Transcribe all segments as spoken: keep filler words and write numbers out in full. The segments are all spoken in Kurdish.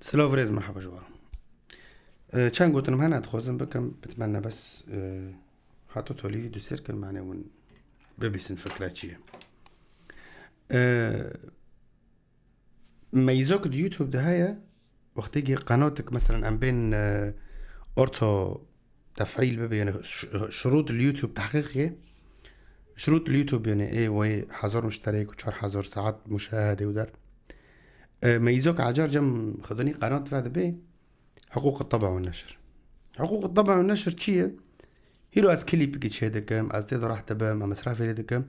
Silav rêz, merhaba ji we re. E, çend gotinim hene dixwazim bikim, bitmenne bes, e, hato tolî vî dûsêr kin, mane hûn bibîsin fikre çi ye. E, meyzok di YouTube de heye, wextêkî qenotik, meselen, em bên, e, orto tefîl bibe, yani ş-, şurût li YouTube tehqîq ye. Şurût li YouTube, yani ê wê hezar muşterek û çar hezar saet muşahede û der. E, meyzok acar cem xidinî qenat ve dibe, hiqûq teba û neşir. Hiqûq teba û neşir çi ye? Hîro ez klîpikî çê dikim, ez tê de reh dibim, em mesrafê lê dikim.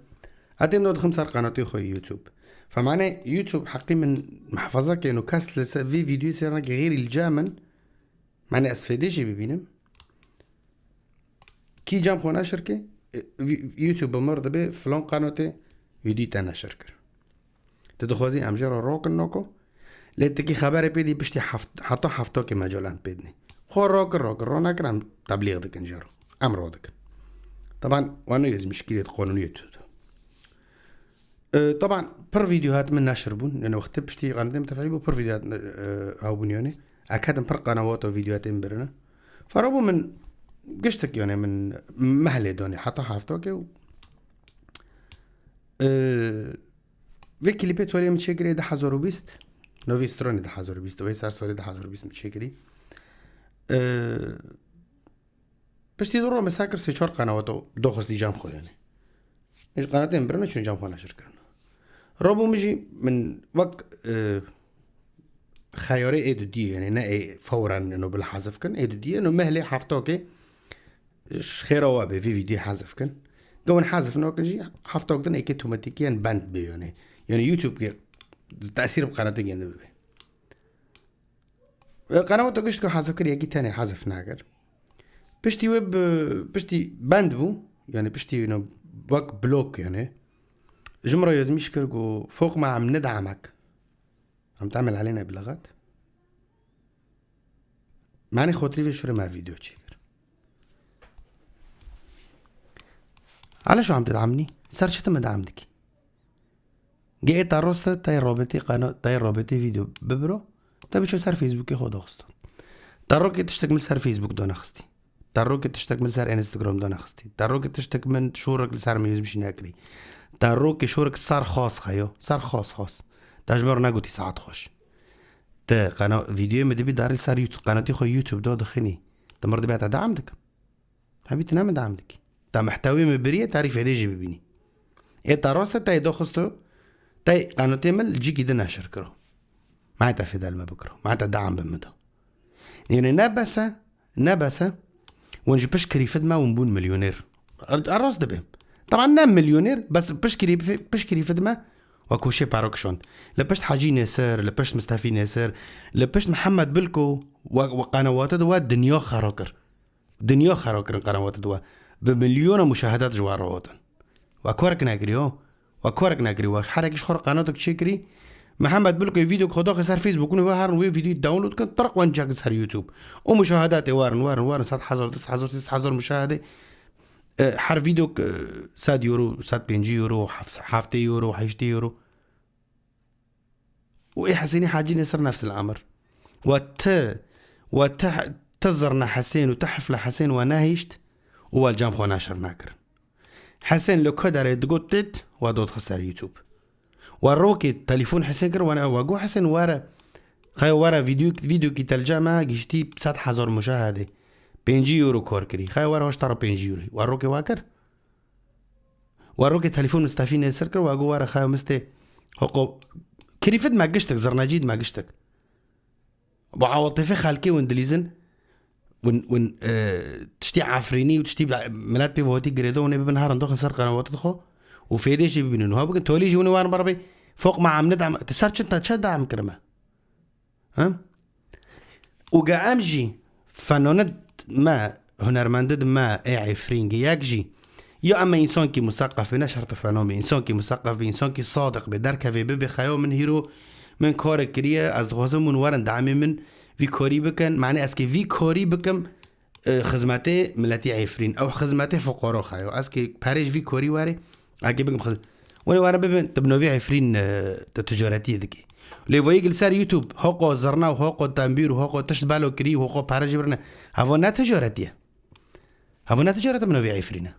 Ez tê de dixim ser qenatê xwe YouTube. Fe mane YouTube heqî min mehfaza ke, eno kes li ser vê vîdyoyê sêr nake, xêrî li cem min, mane ez fêdê jî bibînim. Kî cem xwe neşir ke, e, vî-, YouTube bi mir dibe, filan qenatê vîdyoyê te neşir kir. Tu dixwazî em jê re rokin noko? Lê tikî xeberê pê dî piştî heft-, heta heftokê mecal em pê dinê. Xwe rokir, rokir, ro nekir, em teblîx dikin jê re. Em ro dikin. Taban, wan neyê ez mişkilê qanûniyê tu de. E, taban, pir vîdeo hat min neşir bûn. Yani wextê piştî qanûnê min tefîl bû, pir vîdeo hat, e, hewbûn yani. Ek hetin pir qenawat û vîdeo hatên birine. Fera bû min giştik yani min mehlê donê heta heftokê û, e, Vê klîpê tolê min çêkirê du hezar û bîst, novî stranê du hezar û bîst, wê ser salê du hezar û bîst min çêkirî. Ee, piştî du ro min seh kir sê çar qenawat û doxistî cem xwe yani. Ji qenatên birine çûn cem xwe neşir kirin. Rabû min jî min wek, e, xeyarê ê dudiyê, yani ne ê fewren eno bila hazif kin, ê dudiyê, eno mehlê heftokê ji xêra we be, vî vîdyoyê hazif kin. Gewin hazif nakin jî, heftok din êkê otomatîkiyen bend bê yani. Yani YouTube ke tesîr bi qenatê gende bibe. E, qenawata gişt ku hazif kir, yekî tenê hazif nakir. Piştî wê bi, piştî bend bû, yani piştî, you know, wek blok yani. Ji min re yazmiş kir ku fok ma em nidamek. Em تعمل علينا بلاغات. Mane xotirî vê şûrê me vîdeo çêkir. Ala şu em te dam nî? Ser çi tu me dam dikî? Ge ê ta roste, tayê robetê qano-, tayê robetê vîdeo bibiro, te biço ser Facebookê xwe doxisto. Ta rokê tiştek min ser Facebook donexistî. Te rokê tiştek min li ser Instagram danexistî. Te rokê tiştek min şorek li ser min yazmiş nekirî. Te rokê şorek ser xas xeyo. Ser xas xas. Te ji min re negotî saet xweş. Te qena-, vîdyoyê min dibî darî li ser YouTube, qenatî xwe YouTube de dixinî. Te mir dibê te dam dikim. Hebî tu ne min dam dikî. Te mehtewê min biriye, te rî fêdê jî bibînî. Ê te rast e, te yê doxisto, te qenatê min li cîkî din neşir kiro. Ma te fêde li me bikiro. Ma te dam bi min da. Yanî ne bes e, ne bes e. Hûn ji pişt kirîfit me hûn bûn milyoner. A rast dibe. Taban ne milyoner, bes pişt kirîf-, pişt kirîfit me we koşê paro kişand. Li pişt Hecî Nêsir, li pişt Mistefî Nêsir, li pişt Mihemed Bilko we, we qenawate de we dinya xera kir. Dinya xera kirin qenawate de we. Bi milyona muşahedat ji we re hatin. We korek nekirî, ho? We korek nekirî, we herekî ji xwe re qenatek çêkirî. Mihemed Bilkoyê vîdeo xwe daxê ser Facebook, hûn ê we herin wê vîdyoyê download kin, tirq wan çek ser YouTube. Û muşahedatê werin, werin, werin, sed hezar, du sed hezar, sê sed hezar muşahede. E, her vîdeo, e, sed euro, sed pêncî euro, heft-, heftê euro, heştê euro. Û ê Hesênî Hecî Nêsir nefs el emir. We ti, we ti, ti zirna Hesên û ti hefla Hesên we nehişt û we li cem xwe neşir nekirin. Hesên li ku derê digot têt, we dot xist ser YouTube. We rokê telefon Hesên kir, we ne, we got Hesên were. Xeyo were vîdyo-, vîdyokî te li cem me gihiştî sed hezar muşahedê. Pêncî euro kar kirî. Xeyo were hoş te re pêncî euro. We rokê we kir. We rokê telefon Mistefî Nêsir kir, we got were xeyo Mistê. Hoko kirîfit me giştik, zirnecî me giştik. Bi awatifê xelkê win dilîzin, win, win, e, tiştî efrînî û tiştî bla-, milet pê votî girêdo, hûn ê bibin herin doxin ser qenawatê xwe û fêdê jî bibînin. Ha bikin tolî jî hûn ê werin ber bê fok me em nidem, tu ser çi te çi dam kirime? Ha? Û ge em jî fenonid me, hunermendid me ê Efrîn ge yek jî, ya em me însankî museqef bê, ne şert fenon bê, însankî museqef bê, însankî sadiq bê, derkevê bibê xeyo min hîro min karek kiriye, ez dixwazim hûn werin demê min vî karî bikin, mane ez kê vî karî bikim, e, xizmetê miletî Efrîn, ew xizmetê fuqaro xeyo. Ez kê perê ji vî korî werê, ez kê bikim xiz-, wene were bibin, tu bi novî Efrîn, e, tu ticaretiyê dikî. Lê vayî li ser YouTube hoqo zirna û hoqo tembîr û hoqo tişt belo kirî û hoqo pere jî birine. Heva ne ticaretî ye. Heva ne ticaret bi navê Efrîn e.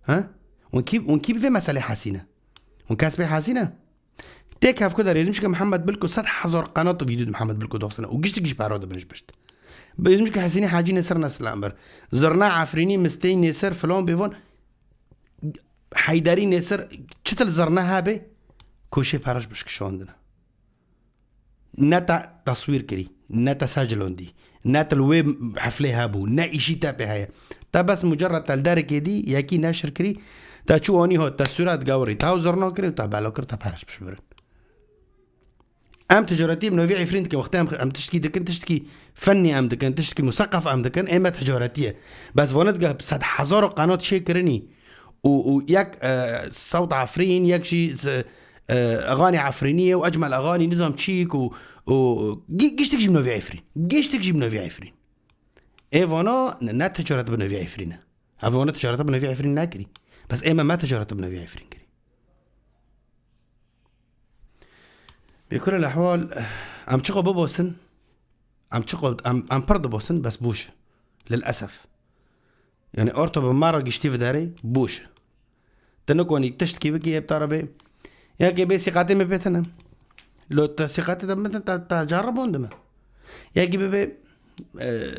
Ha? Hûn kî, hûn kî bi vê meselê hesîne? Hûn kes pê hesîne? Têk hevku de rêzim şike Mihemed Bilko sed hezar qenat û vîdyo di Mihemed Bilko dostane û giştik jî pera dibin ji pişt. Rêzim şike Hesînî Hacî Nêsir ne silam ber. Zirna Efrînî misteyî Nêsir filan bêvan Heyderî Nêsir çitil zirna hebe koşê pera ji pişt kişandine. Ne te teswîr kirî, ne te secilondî, ne te li wê heflê hebû, ne îşî te pê heye. Te bes mucerred te li derekê dî, yekî neşir kirî, te çû anî hot, te sûret gewirî, te ew zirna kirî û te belo kir, te pere ji pişt birin. Em ticaretî bi navî Efrîn dikin, wextê em, em tiştkî dikin, tiştkî fennî em dikin, tiştkî museqef em dikin, ê me ticaretî ye. Bes vana diga sed hezar û qenat çêkirinî û, û yek, e, sewt Efrîn, yek jî z-, e, exanî Efrînî ye û ecmel exanî nizam çîk û, û gi-, giştik jî bi navî Efrîn. Giştik jî bi navî Efrîn. Ê vana ne, ne ticaret bi navî Efrîn e. Ev vana ticaret bi navî Efrîn nekirî. Bes ê me, me ticaret bi navî Efrîn kirî. Bi kul el ehwal, em çiqo bibosin, em çiqo, em, em pir dibosin, bes bûş. Lil esef. Yani orto bi me re giştî vidarê, bûş. Te nikonî tiştkî bikî, hep te re bê. Yekê bê sîqatê me pê tine. Lo te sîqatê de me te, te, te caribon dime. Yekî bibê, e,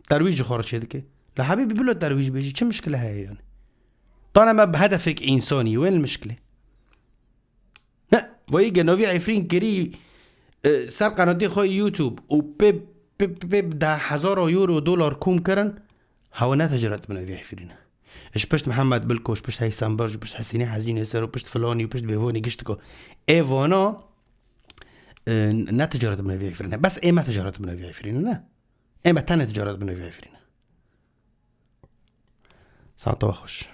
terwîj ji xwe re çê dike. Li hebî bi bilo terwîj bêjî, çi mişkile heye yani? Talema bi hedefek însonî, wê li mişkilê. Ne, vayî ge novî Efrîn kirî, e, ser qenatê xwe YouTube û pê, pê, pê, pê bi deh hezar euro, dolar kom kirin, hewe ne ticaret bi novî Efrîn e. Ji pişt Mihemed Bilko, ji pişt Heysan Bar, ji pişt Hesînê Hezînê ser û pişt filanî û pişt bêvonî giştiko. Ê vana, e, ne ticaret bi novî Efrîn e. Bes ê me ticaret bi novî Efrîn e, ne? Ê me tenê ticaret bi novî Efrîn e. Saeta we xweş.